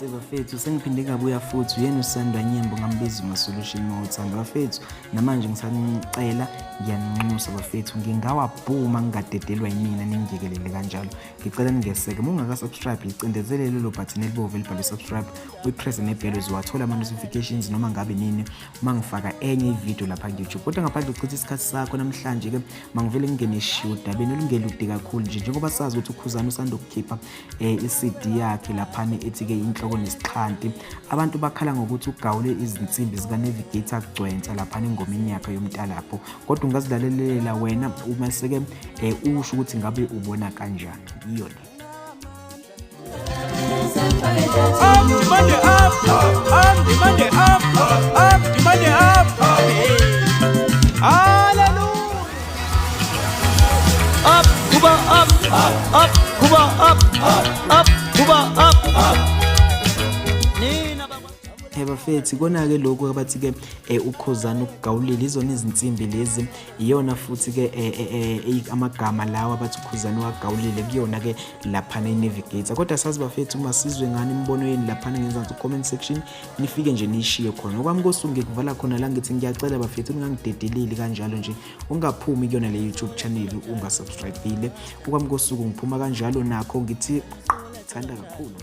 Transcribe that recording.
Bafethu, sengiphinde ngabuya futhi. Uyena uSandwa Nyembo, ngambiza uMasolution mawuthanda. Bafethu, namanje ngisanicela, ngiyaninxusa bafethu, ngingawabhuma ngingadedelwa yimina, ningiyekelele kanjalo. Ngicela ningeseke. Uma ungaka-subscribe, licindezele lelo button elibovu elibhalwe subscribe, uyipresse nebhelo, uzowathola ama-notifications noma ngabe nini uma ngifaka enye ividiyo lapha ku-YouTube. Kodwa ngaphandle kokuchitha isikhathi sakho, namhlanje-ke mangivele ngingene shiyo odabeni olungelude kakhulu nje, njengoba sazi ukuthi uKhuzani usanda ukukhipha i-CD yakhe laphana ethi-ke Inhloko Nesixhanti. Abantu bakhala ngokuthi ugawule izinsimbi zika-Navigator Gcwensa laphana engomeni yakhe yomntalapho, kodwa ungazilalelela wena uma seke usho ukuthi ngabe ubona kanjani. Iyo le. I'm demanding up, I'm demanding up, I'm demanding up. Hallelujah. Up, Kuba, up, up, Kuba, up, up, Kuba, up. Nina baba. Bafethu, ikona-ke lokhu abathi-ke uKhuzani ukugawulile izona izinsimbi lezi, iyona futhi-ke amagama lawa abathi uKhuzani wagawulile kuyona-ke laphana i-Navigator. Kodwa sazi bafethu, uma sizwe ngani imibono yenu laphana ngenzansi comment section, nifike nje niyishiye khona. Okwami kosuku ngikuvala khona la, ngithi ngiyacela bafethu, ningangidedeleli kanjalo nje, ungaphumi kuyona le YouTube channel ungasubscribe-ile. Okwami kosuku ngiphuma kanjalo nakho, ngithi thanda kakhulu.